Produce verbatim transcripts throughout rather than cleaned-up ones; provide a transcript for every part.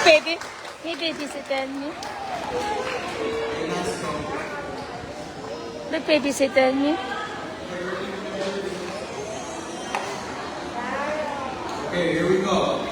Baby, me baby sit down me. Look, baby sit down me. Okay, here we go.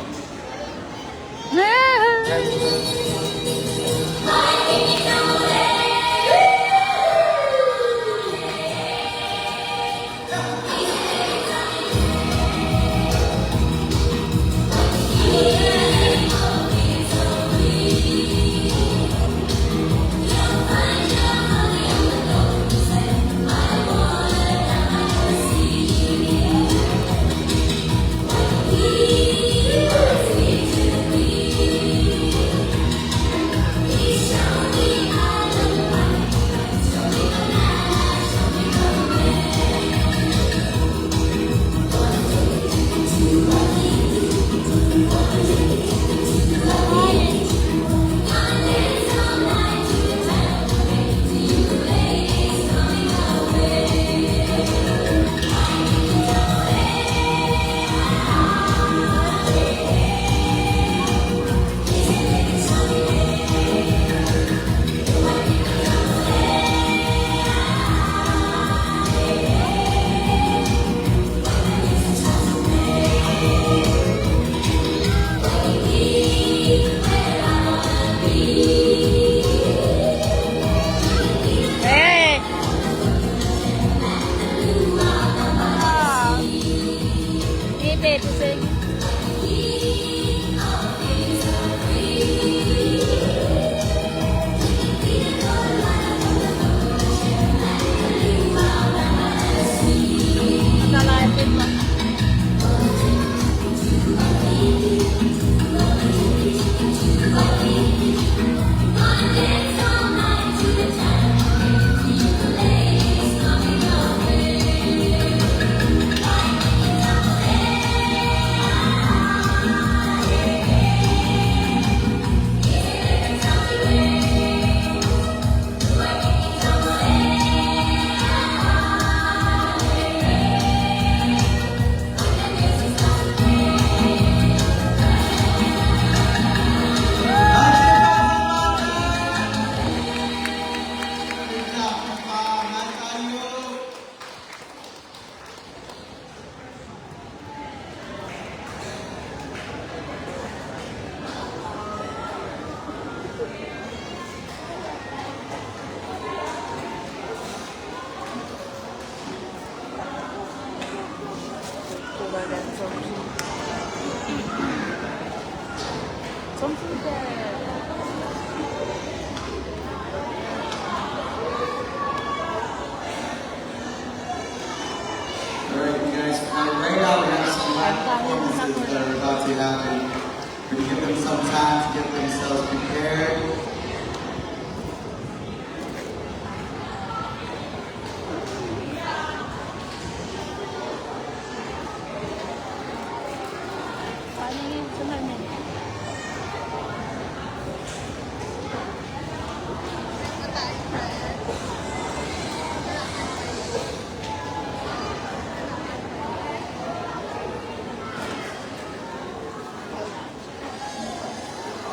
Something bad. All right, you guys, uh, right now we have some live performances that are about to happen. We're gonna give them some time to get themselves prepared.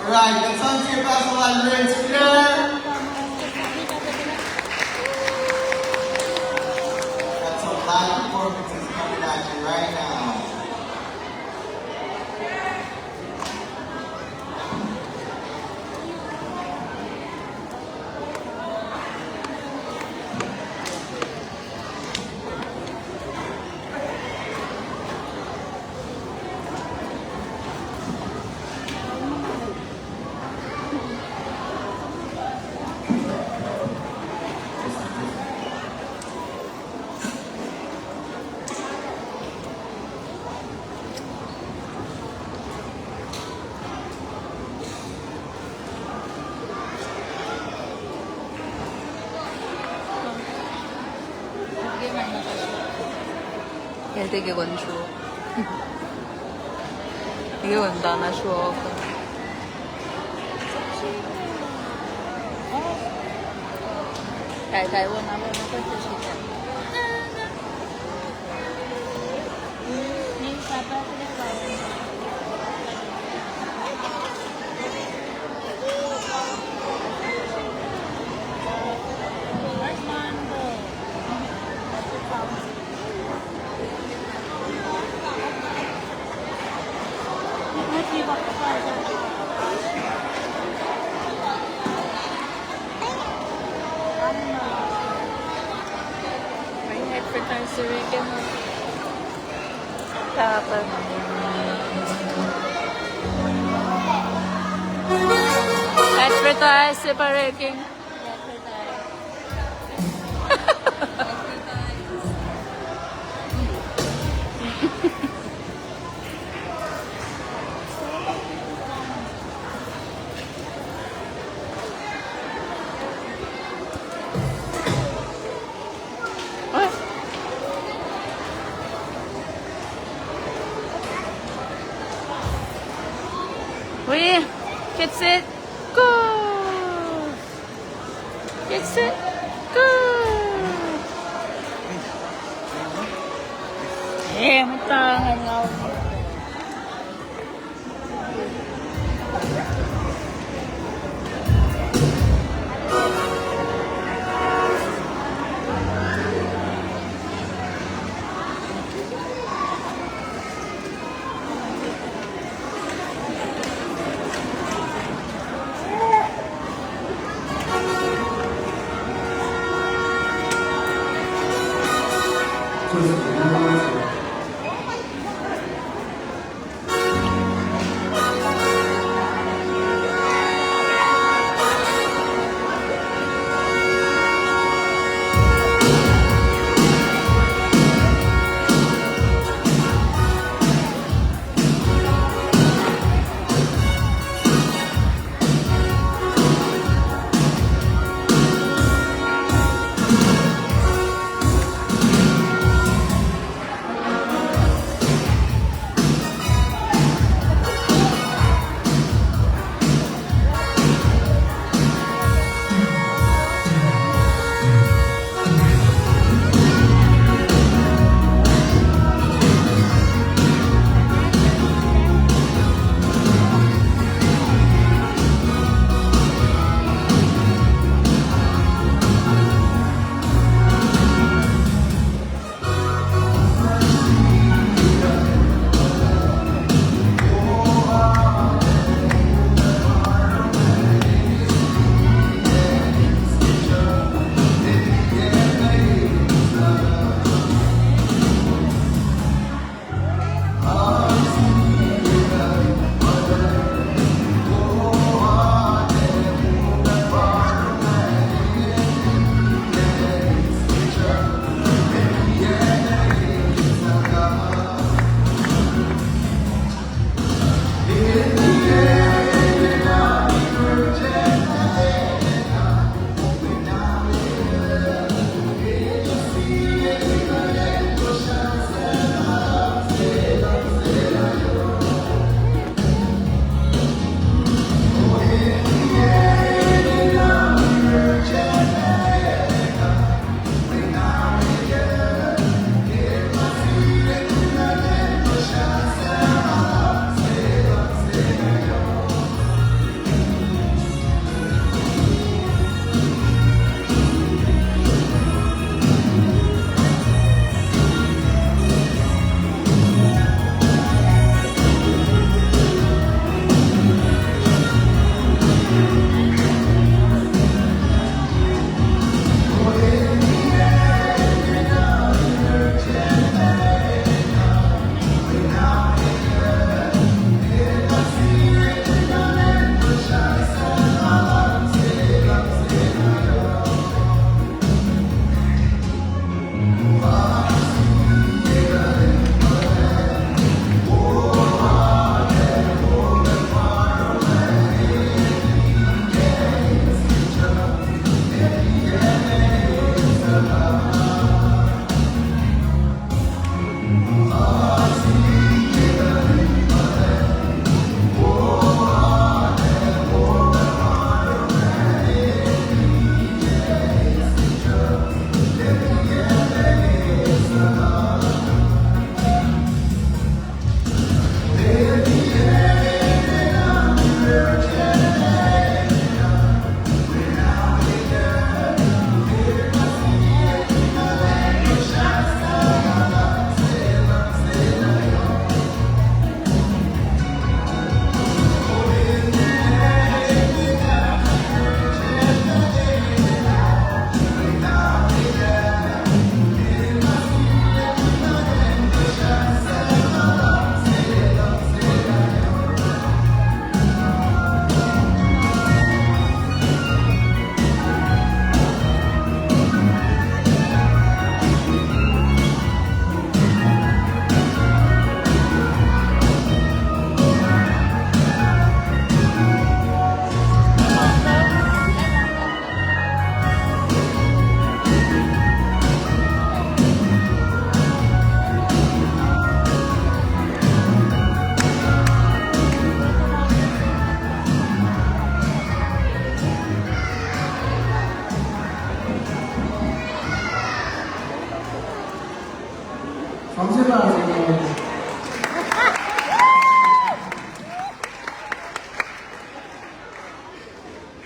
All right, let's on to your best one, Lynn, together. Got some live performances coming at you right now. Ete ke control. Io, tana shuo. Kai, kai, wona, wona, kwen te sita. Ni papa kene kai. Advertiser ke. Papa. Advertise pa reking. Wi, get set, go! Get set, go! Eh, muhta ngan ngau.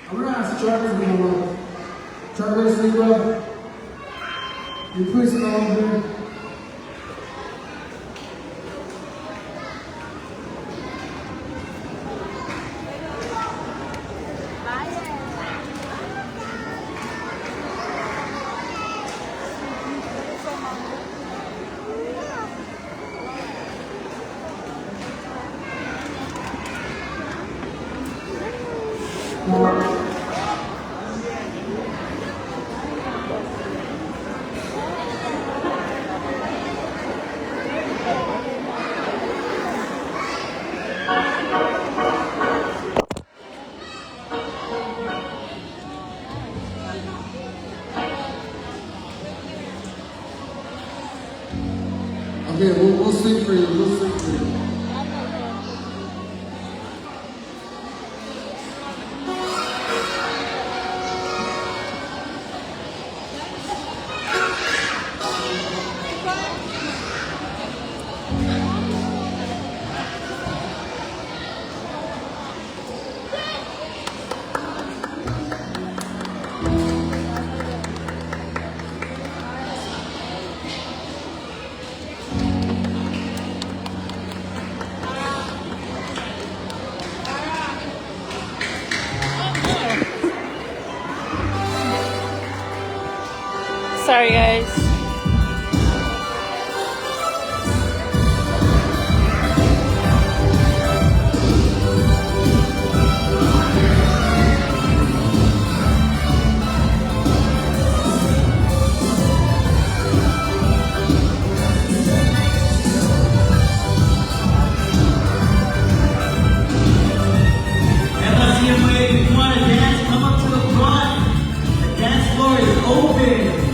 I'm gonna ask Travis to come up. Travis, you go. You please come up here. Okay, we'll, we'll sing for you. We'll sing for you. Sorry, guys. F S C M A, if you wanna dance, come up to the front. The dance floor is open.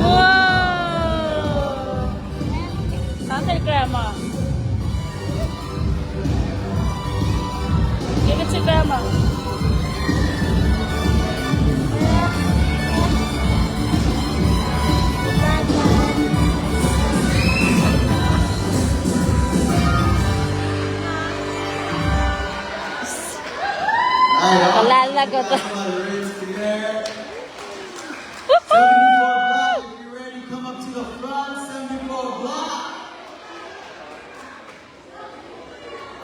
Whoa! Sounds like grandma. Give it to grandma. Seventy-four Black, if you're ready, come up to the front. Seventy-four Black.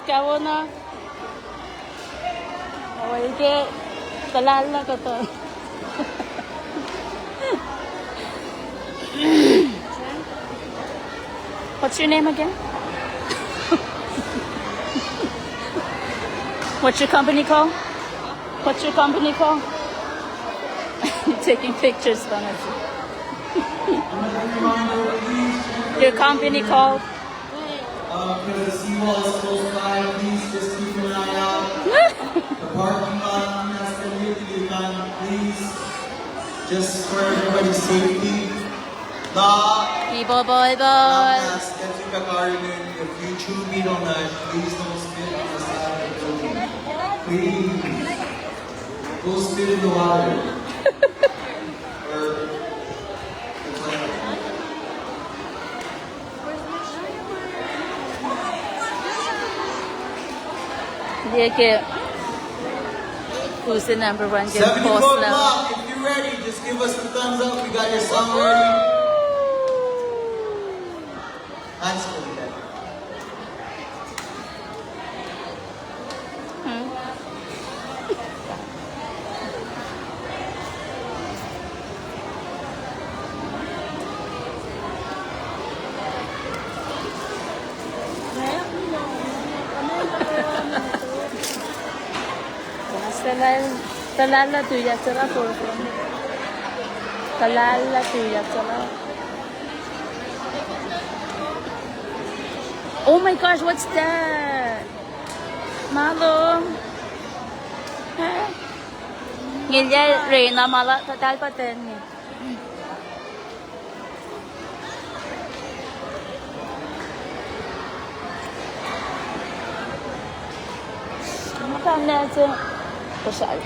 Kawona. Awal ke talala kata. What's your name again? What's your company called? What's your company called? Taking pictures, Vanessa. Your company called? Because the seawall is close by, please just keep an eye out. The parking lot, please, just for everybody's safety. People, bye bye. If you do meet on that, please don't spit on the side of the building. Please. Go spit in the water. Or the toilet. Liye ke, who's the number one ke post na? Seventy-four Block, if you're ready, just give us the thumbs up. We got your song ready. High school, yeah. Hmm. Talala, talala tuyak sala forefront. Talala tuyak sala. Oh my gosh, what's that? Malo. Ngilya Reina, malo, tatal paten ngi. Mata na se. Kosal.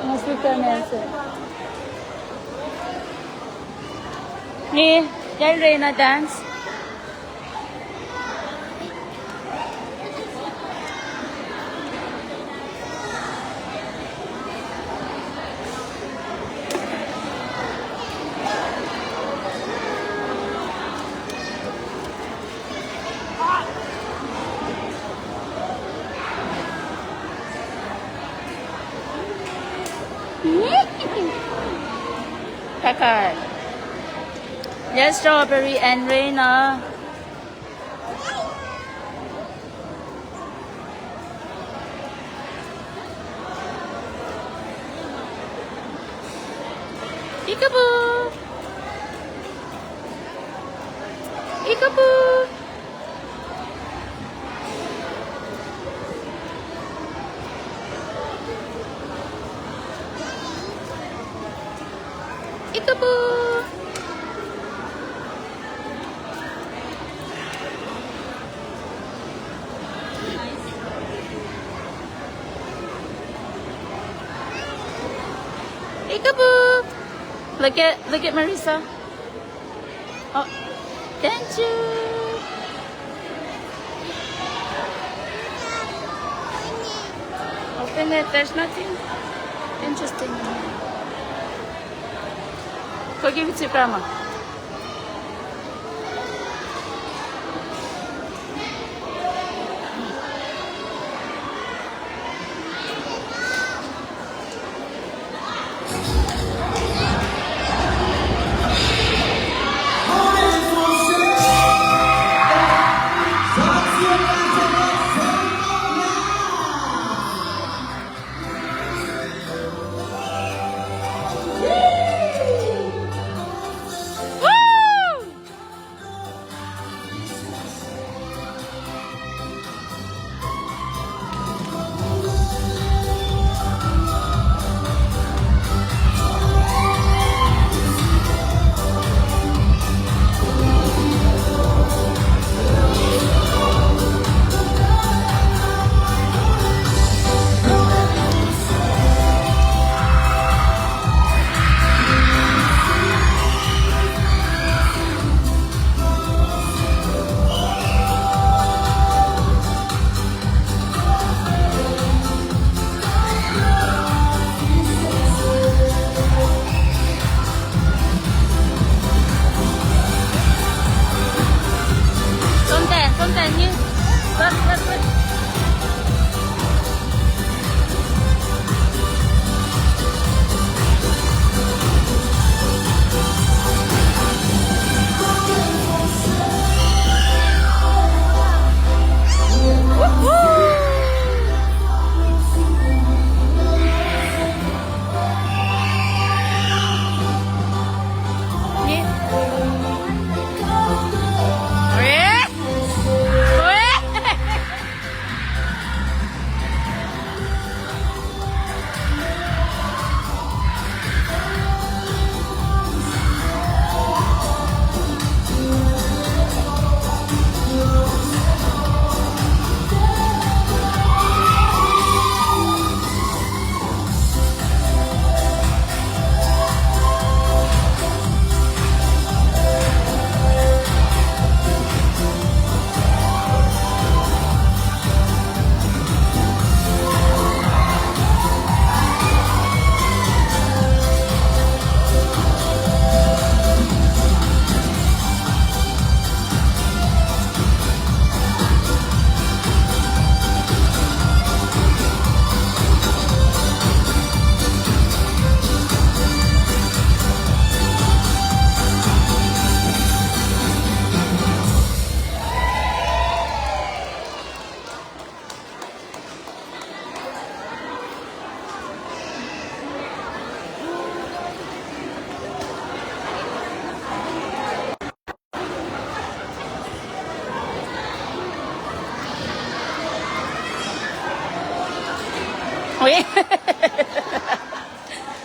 Must be fun, eh, sir. Ni, yal Reina dance. Kaka. Yes, Strawberry and Reina. Peekaboo. Peekaboo. Peekaboo. Peekaboo. Look at, look at Marissa. Oh, thank you. Open it. There's nothing interesting in here. Go give it to Grandma.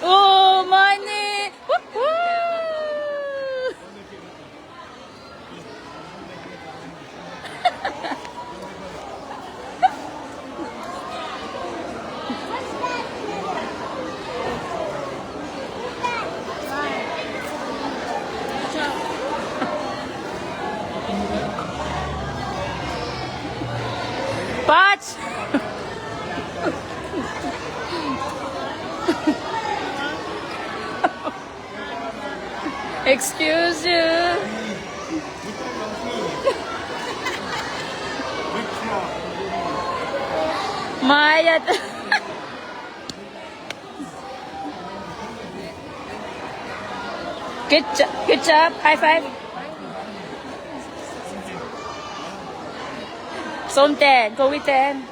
Oh, money! Woo, woo! Pats! Excuse you. Maya. Good job. Good job. High five. Som ten. Go with ten.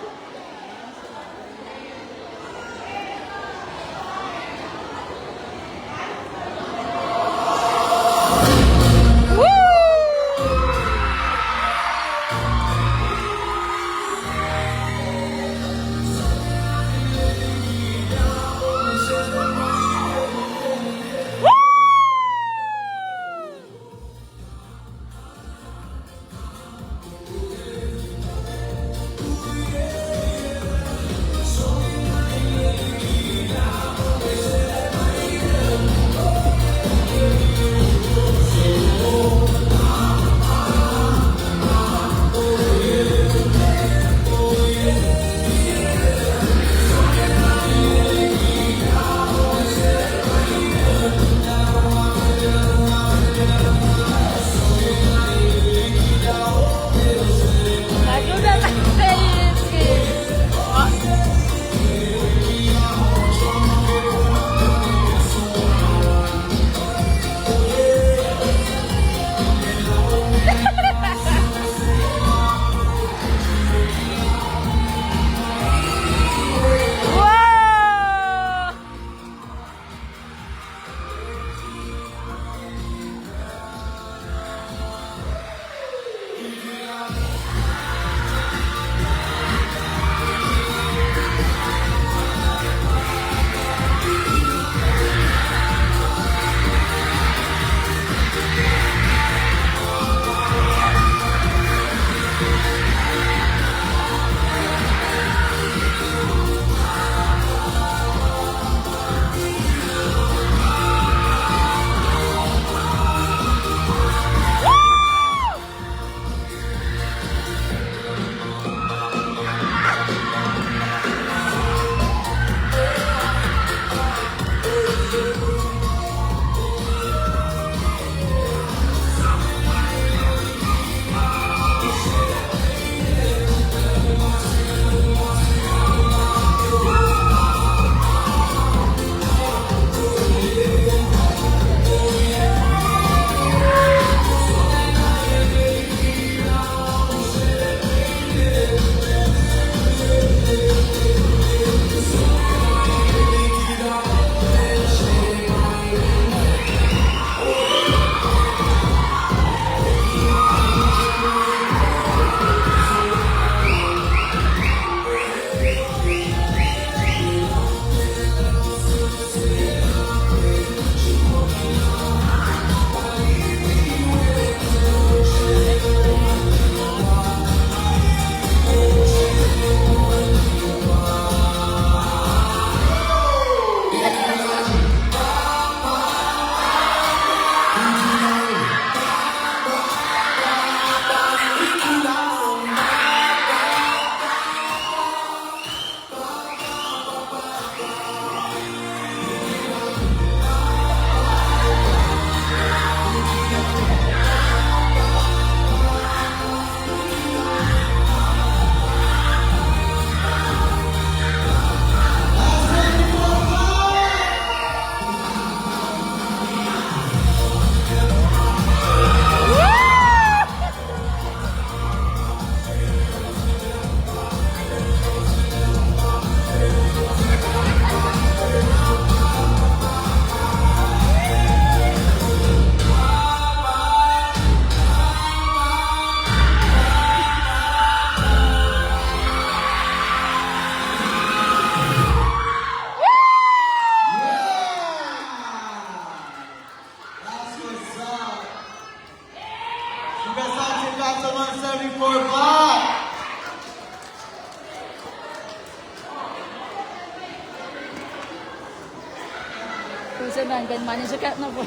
Seman ben mani se kat na po.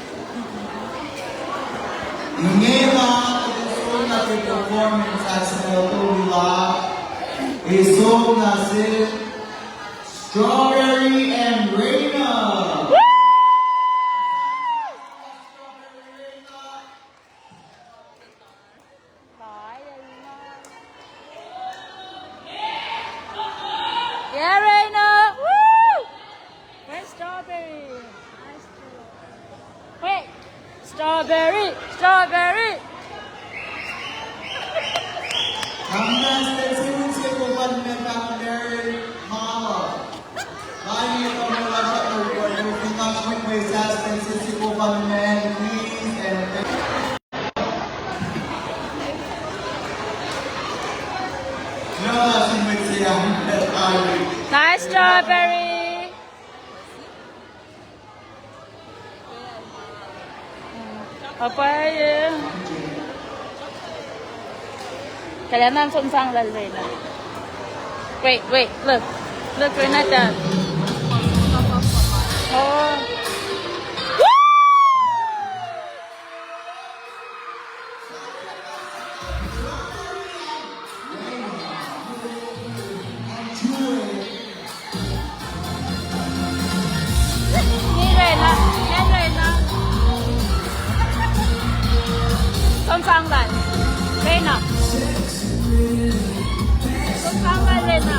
Inge ma, esom na ke performance ah, sel tolu la. Esom na se Strawberry and Reina. Yeah, Reina. Woo! Where's Strawberry? Wait. Strawberry, Strawberry. Come on, let's see who's gonna go on the Strawberry Mama. Line up on the left, everybody. If you not quick, please ask them to go on the man, please, and Nice Strawberry. Apa ya? Kaliyanan som sang lal Reina. Wait, wait, look. Look, Reina, dad. Oh. Woo! Ni Reina, ni Reina. Som sang lal Reina. Som sang lal Reina.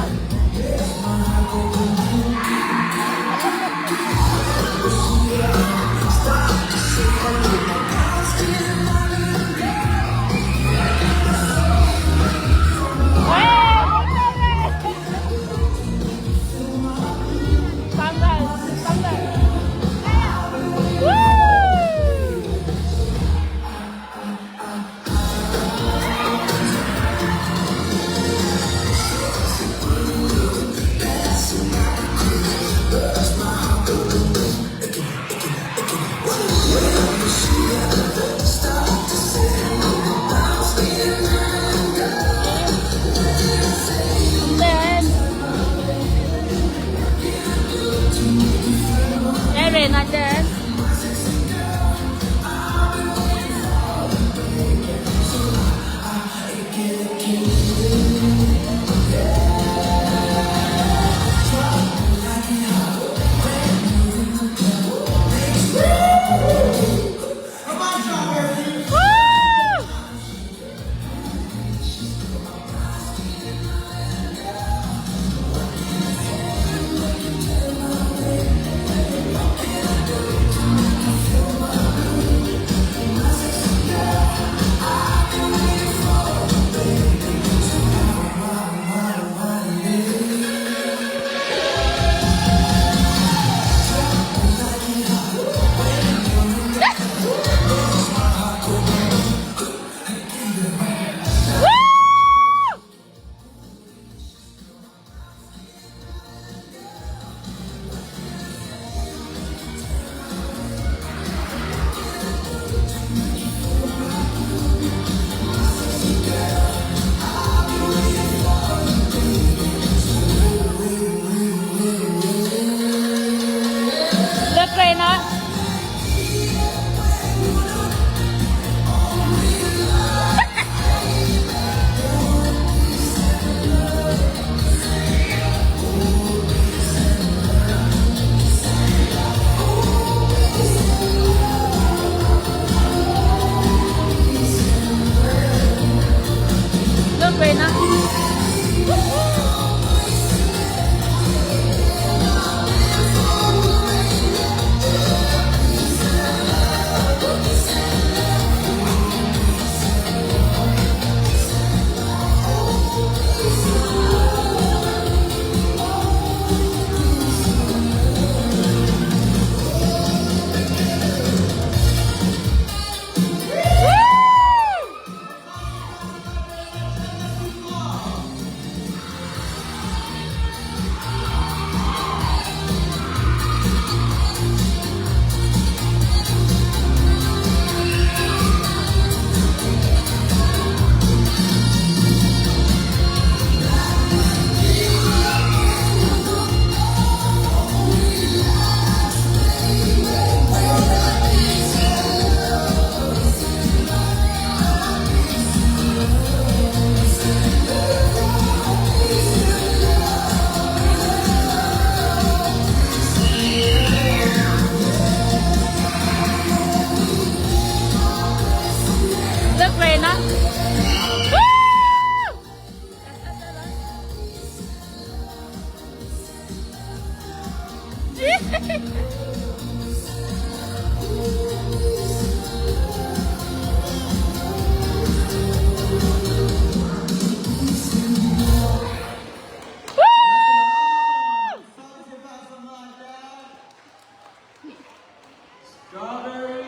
Strawberry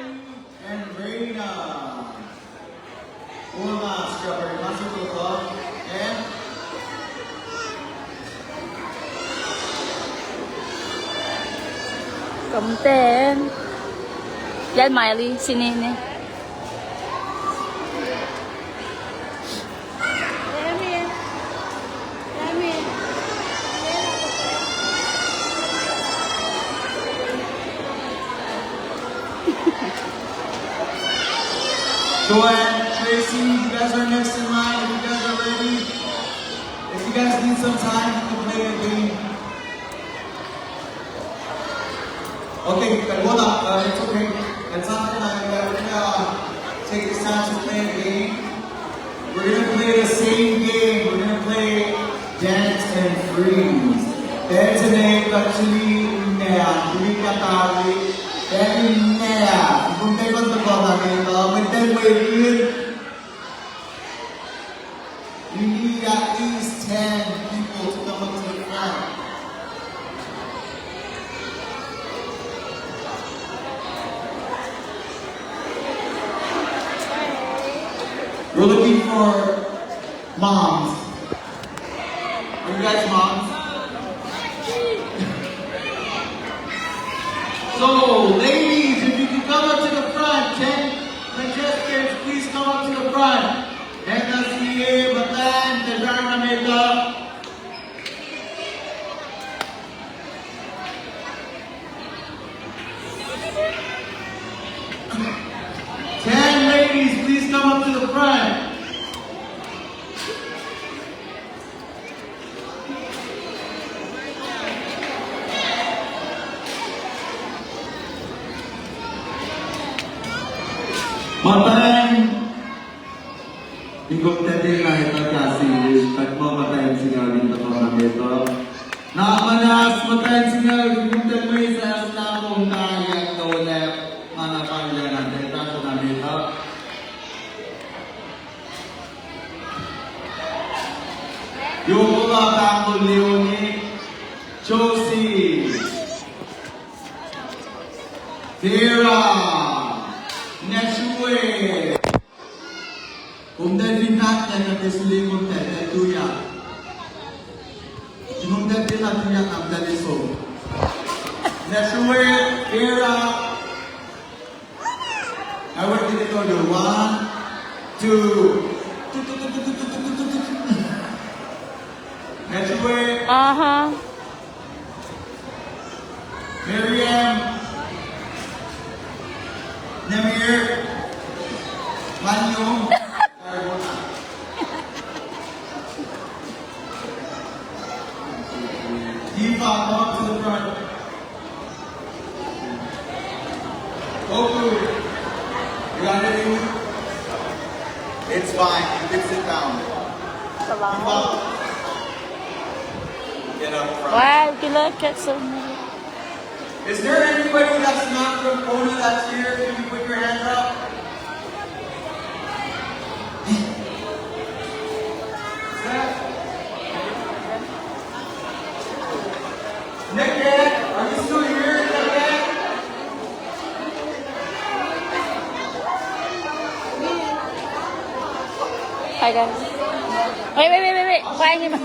and Reina. Uma strawberry, masuk ke, and Komten. Yan Miley, sinene. Joanne, Tracy, you guys are next in line. If you guys are ready, if you guys need some time, you can play a game. Okay, hold up. Uh, it's okay. That's not the time. We're gonna, uh, take this time to play a game. We're gonna play the same game. We're gonna play Dance and Freeze. Dance and Freeze, actually, yeah, we got that. Dance and, yeah. We're gonna play the ball game. Uh, with that way, we need at least ten people to come up to the front. We're looking for moms. Are you guys moms? So, ladies, if you can come up to the front, ten contestants, please come up to the front. Ena sie, muhtwacn, tiac sramsram etuh. Ten ladies, please come up to the front. Muhtwacn, in kom tiac etuh kahs English, kuht muh muhtwacn singucul in tuhkuh nuh met uh. Na muhnahs muhtwacn singucul, in kom tiac mwesahs lah kom tiac etuh lah ma na fahk lah na tiac etuh nuh met uh. Yohrohl Pahng Leonie, Josie, Vera, Nashue. Kom tiac fin fahk lah kuht ac suli kom tiac, tiac tuyak. Kom tiac tiac tuyak, kom tiac som. Nashue, Vera. I want you to go to one, two. Nashue. Aha. Miriam. Namir. Manyong. Diva, come up to the front. Oku, you got any? It's fine. You can sit down. Hello. Diva, get up front. Wow, you look at so many. Is there anybody that's not from Kona that's here? Can you put your hand up? Is that Nick, are you still here? Nick? Hi, guys. Wait, wait, wait, wait, wait. Why him?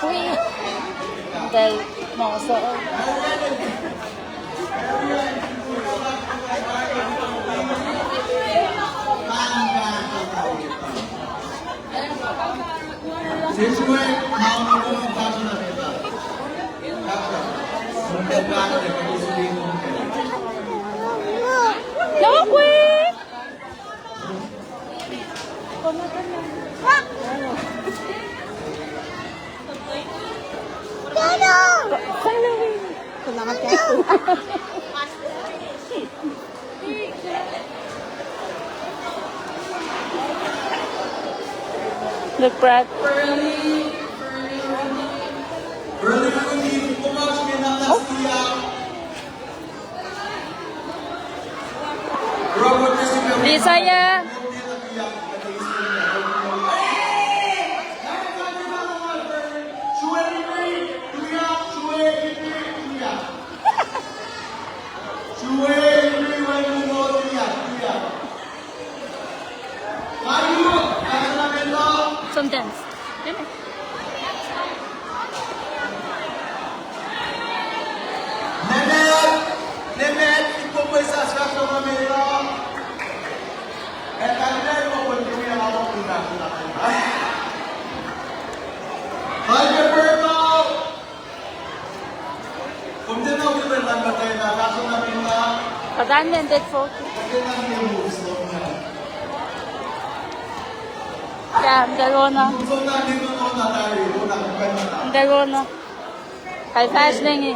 Hui. Dal masa. Look, Brad. Lisa, yeah. Sometimes. Kuht an amended photo. Yeah, the Rona. The Rona. Kal fahsr nge.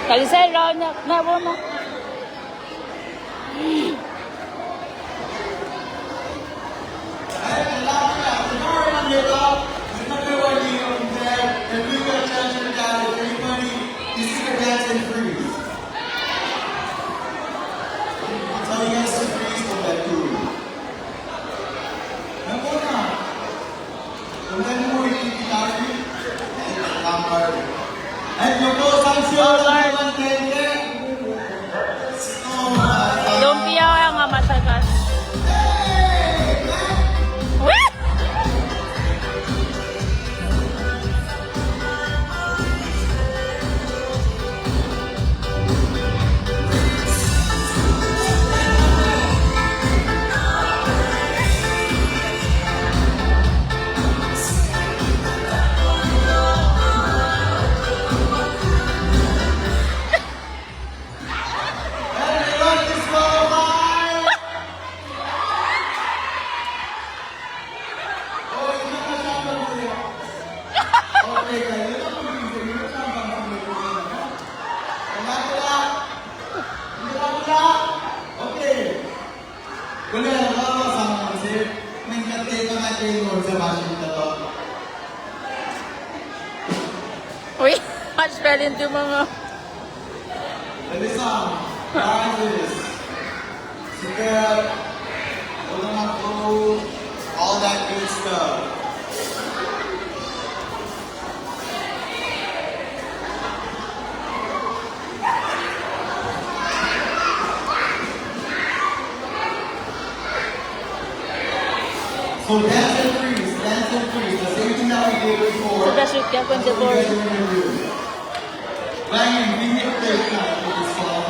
Kal isacl raunyuck na Rona. Lumpia nga matakas. Ui, oasr pacl in tu ma nga. Elisa, Francis, Sukep, Olamako, all that good stuff. So dance and freeze, dance and freeze. The same thing that we did before. So that's what we're gonna do. Ryan, we need to play with this song.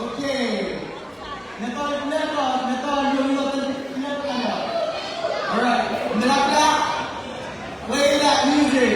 Okay. All right. Play that music.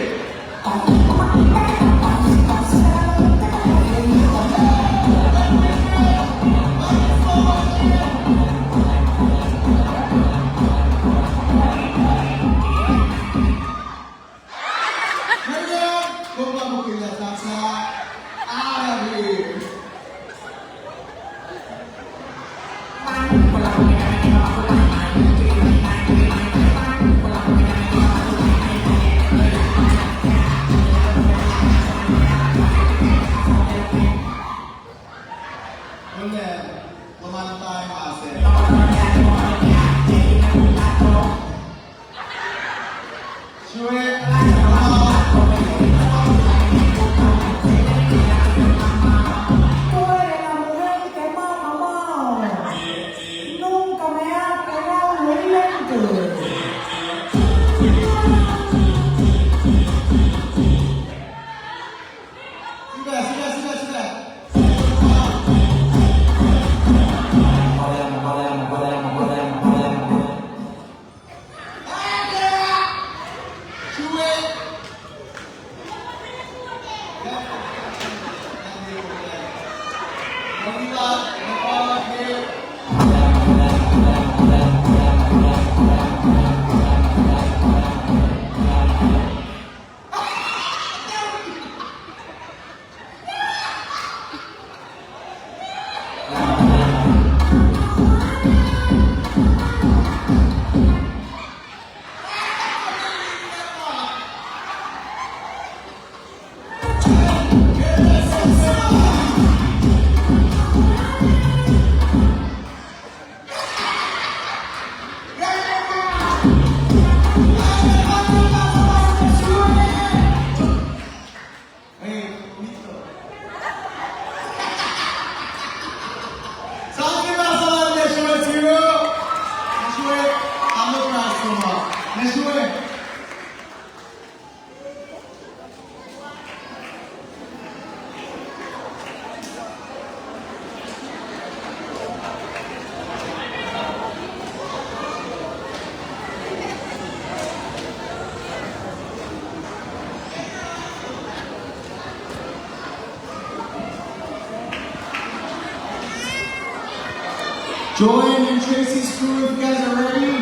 Joanne and Tracy's crew, if you guys are ready,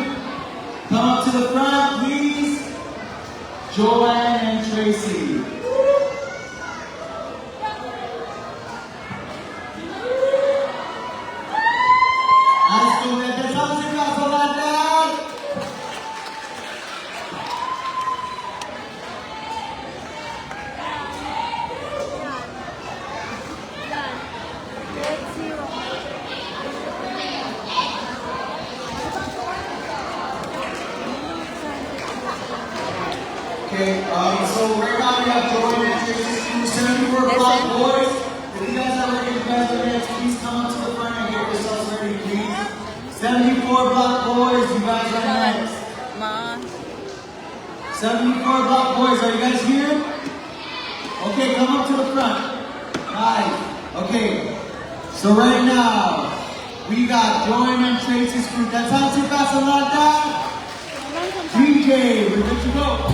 come up to the front, please. Joanne and Tracy. Nice to meet you. Let's have a big round of applause. Okay, um, so right now we have Joy and Tracy, seventy-four Block Boys. If you guys are ready, you guys are next, please come up to the front and get yourselves ready, please. Seventy-four Block Boys, you guys are next. Seventy-four Block Boys, are you guys here? Okay, come up to the front. Nice. Okay. So right now, we got Joy and Tracy's crew. That's how to pass a lot down. D J, we're good to go.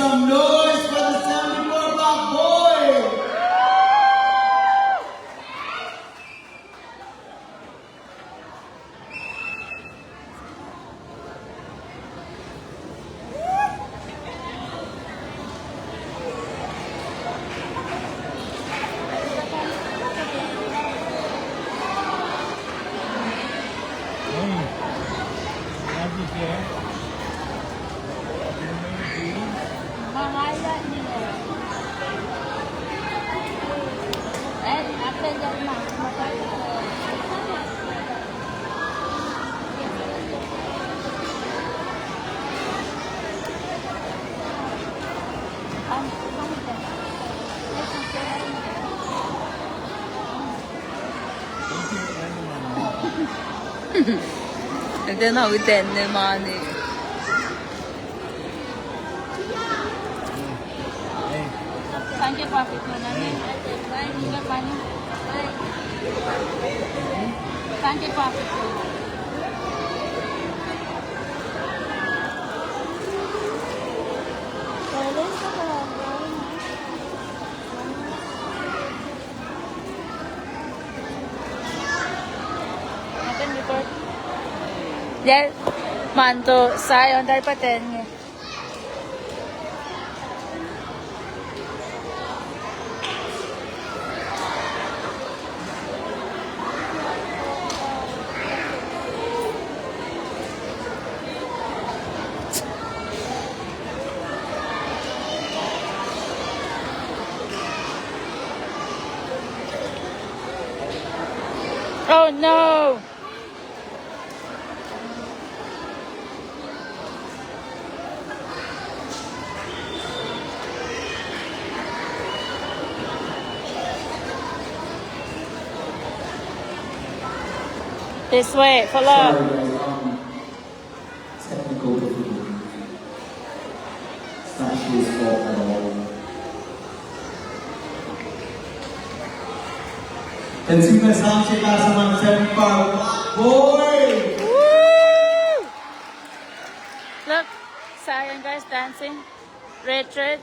Some noise for the seventy-four Block Boys! Ete na uten ne mani. Thank you, Prophet Nunani. Thank you, Prophet. Yes, manto sai on tari paten nge. Oh no! This way, follow. Sorry, guys. Um, technical difficulties. It's not Shay's fault at all. Let's see the sound check out, someone seventy-five. Boy! Woo! Look, Zion guys dancing. Red, red.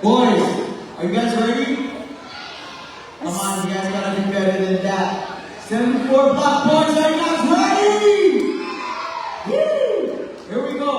Boys, are you guys ready? Come on, you guys gotta do better than that. Seventy-four Block Boys, are you guys ready? Woo! Here we go.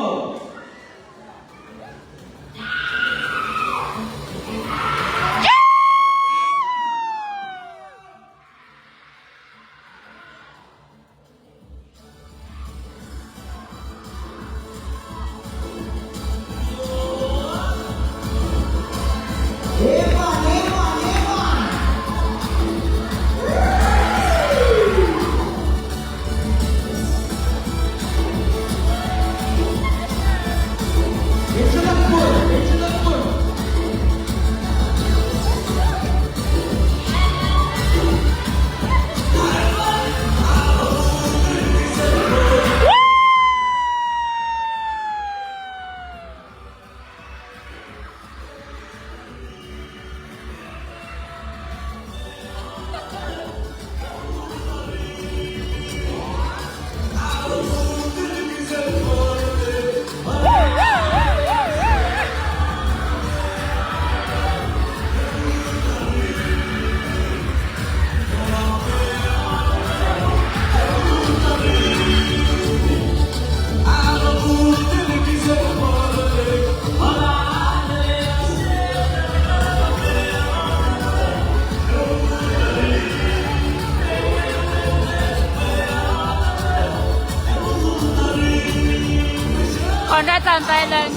Konrad an Thailand.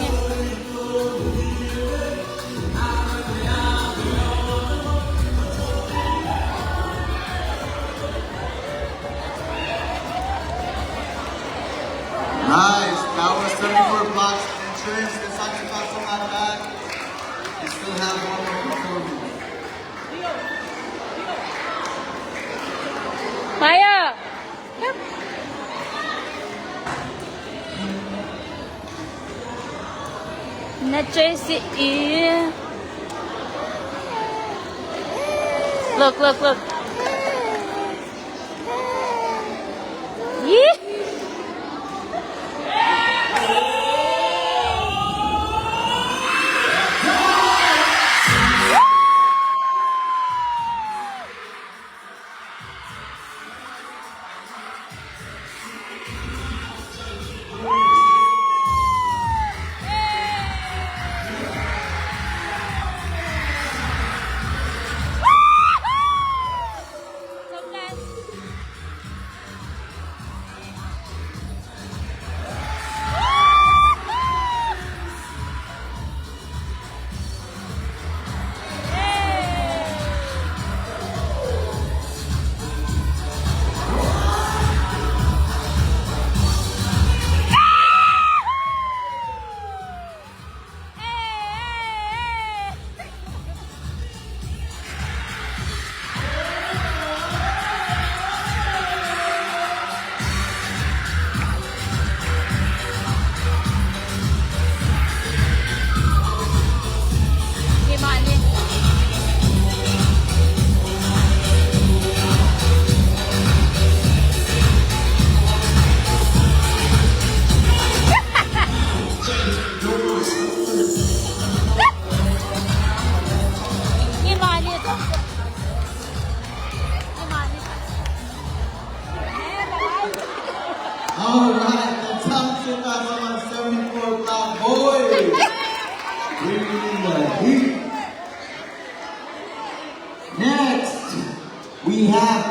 Nice. That was seventy-four Blocks entrance. Let's talk about some of that. We still have one more performance. Maya. Na Tracy. Look, look, look. Yee.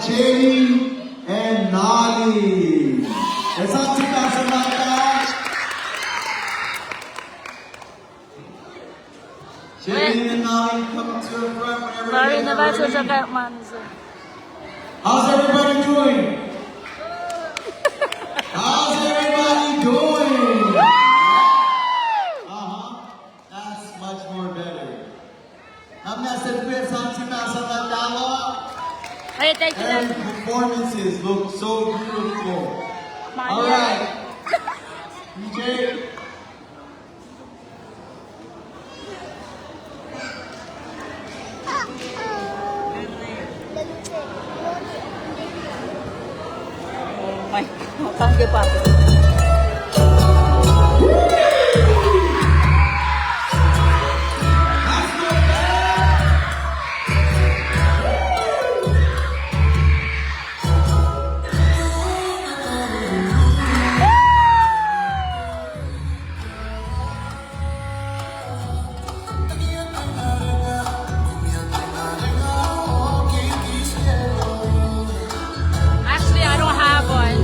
Jamie and Nani. Let's all take out some like that. Jamie and Nani, come to the front whenever you guys are ready. How's everybody doing? How's everybody doing? Uh-huh. That's much more better. Nga message pacl sang sipahsan lah lalo. Hey, thank you. Every performances look so beautiful. All right. D J. Oh my God. Thank you, Papa. Actually, I don't have one.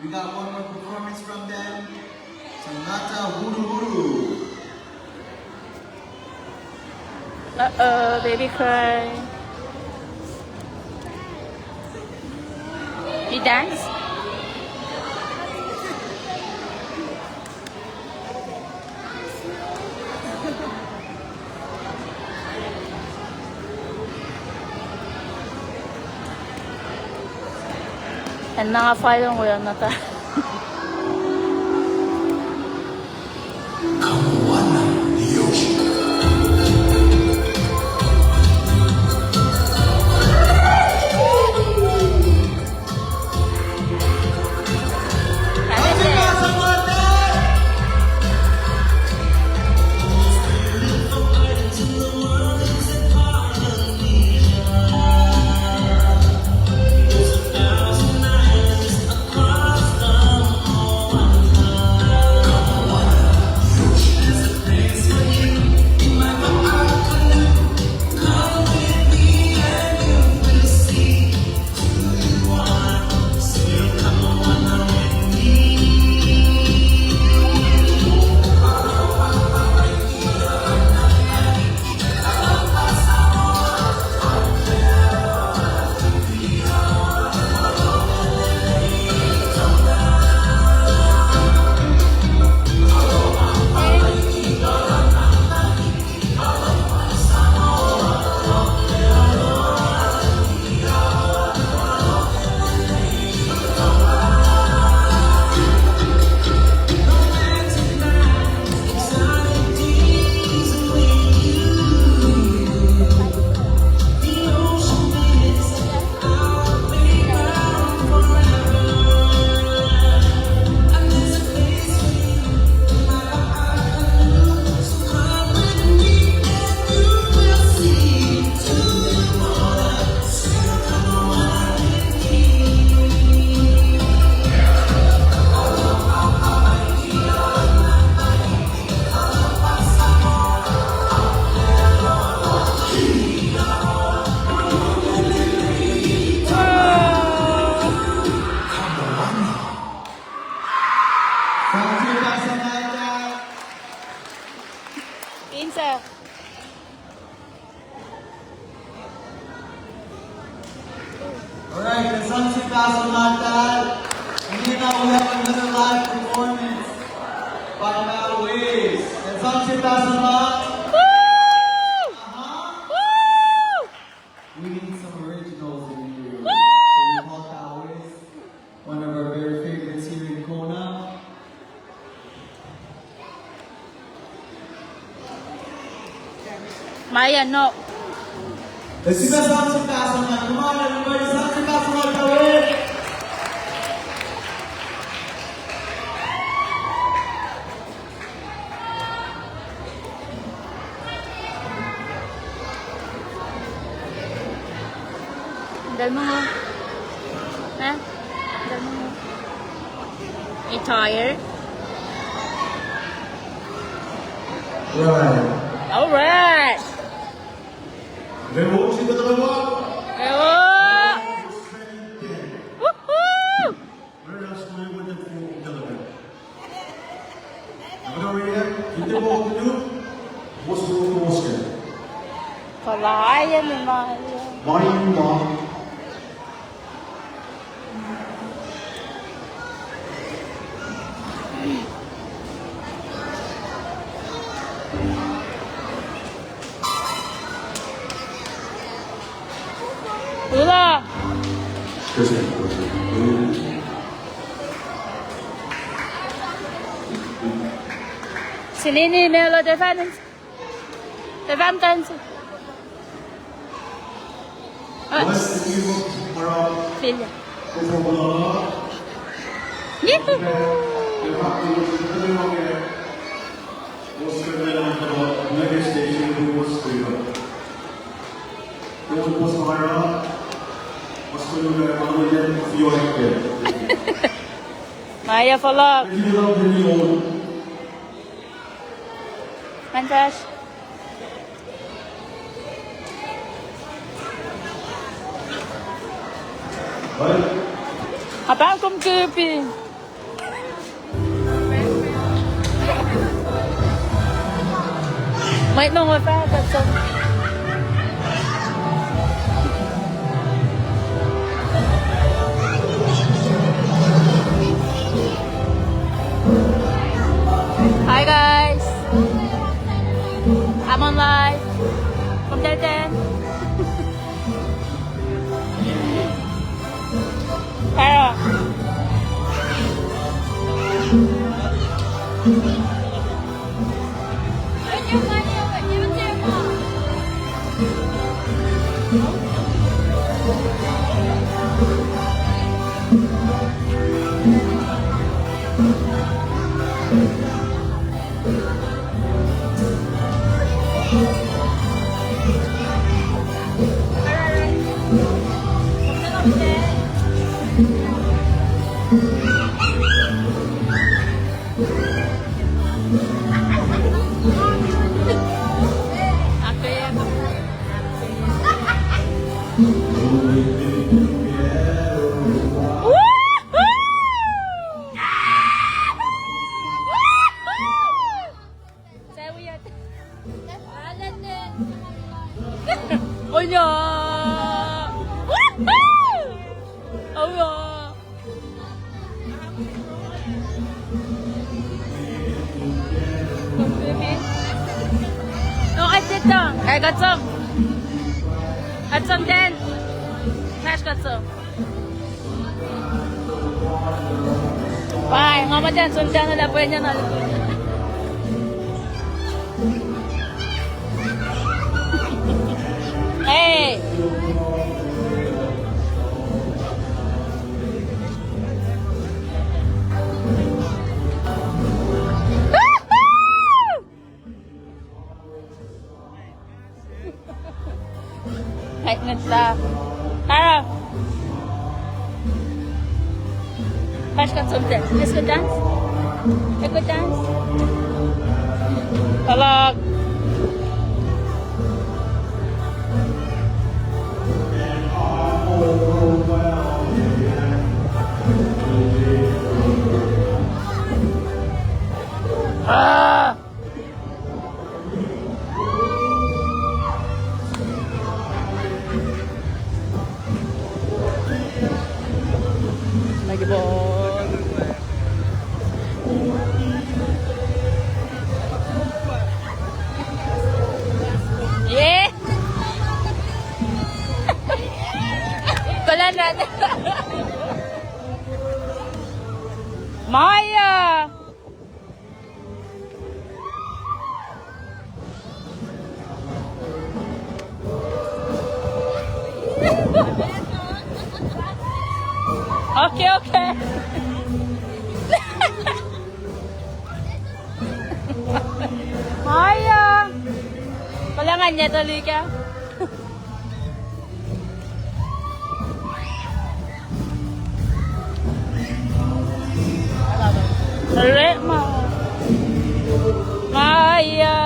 We got one more performance from them. Sangata Huru Huru. Uh-oh, baby cry. You dance? Acn na nga file in we on na ta. Inse. All right, the Sunset Festival. And then now we have another live performance by Maui Waves. The Sunset Festival. Woo! Uh-huh. Woo! We need some originals in here. Woo! So we call Maui Waves, one of our very favorites here in Kona. Maya, no. Let's give a sound to Pastor Mike. Come on, everybody, sound to Pastor Mike, Maui Waves. Dal mo. Ha? Dal mo. You tired? Right. All right. Rewo, sita talaga. Rewo. Woohoo! Kalaya ni ma. Ula. Sinini melo defendants. Defendants. Filya. Yee. Maya fohlohk. Mantas. Apang kom kepi. Mait nong wa pa, that's all. Hi guys, I'm on live from Delton. Hello. Oh yeah. Oh yeah. No, I sit down. I got some. Got some then. Fahsr got some. Bye. Nga muh ten sun ten lah pwenya na. Hey. Kahit ngetla. Tara. Fahsr kat som ten. Let's go dance. Let's go dance. Palak. Ah! Lagi ball. Yeah. Pala na. Maya. Okay, okay. Maya. Pala nga nyeta lika. Alright, ma. Maya.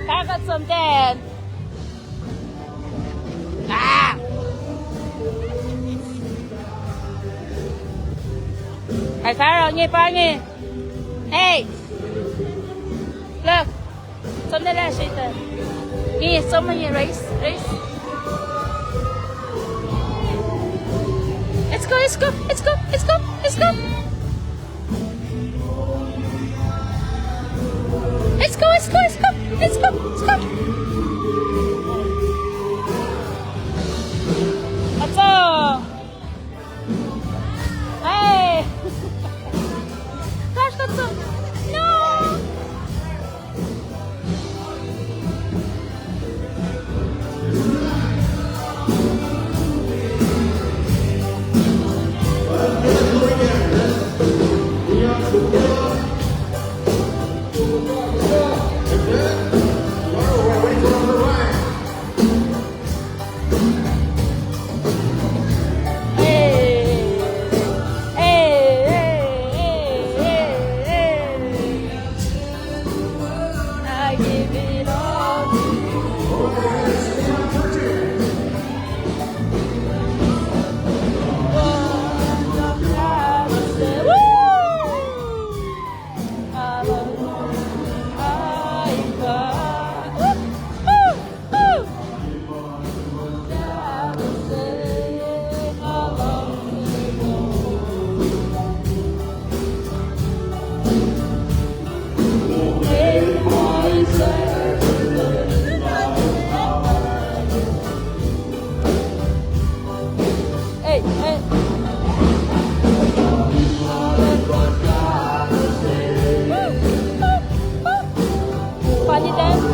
Pack up some ten. Ah! Ay, Sarah, ngi pa ngi. Hey! Look! Something like that. Ngi, something, race, race. Let's go, let's go, let's go, let's go, let's go. Let's go, let's go, let's go, let's go, let's go. Let's go. Hey! Gosh, that's so, no! Hey, hey, hey, hey, hey, hey. I give it all to you. Woo! Hallelujah. Woo! Woo! Hey, hey. Funny dance.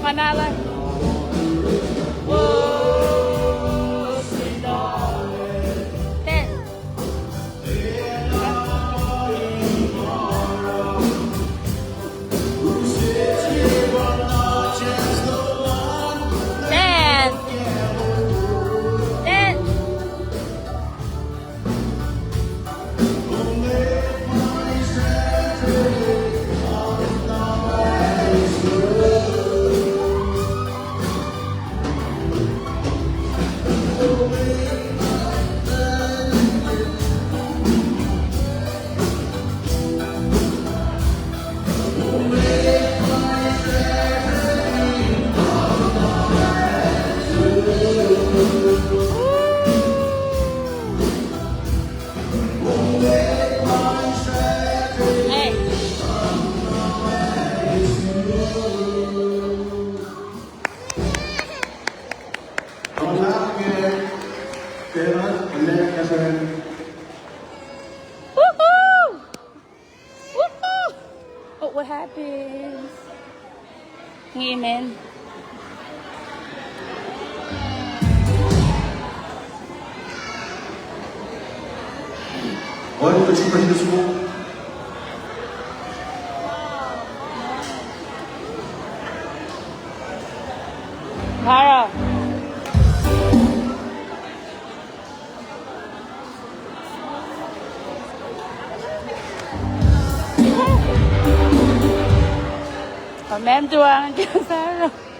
Manala. Whoa. Ten. Ten. Ten. Amen. Tara. Amen, tuang Tara.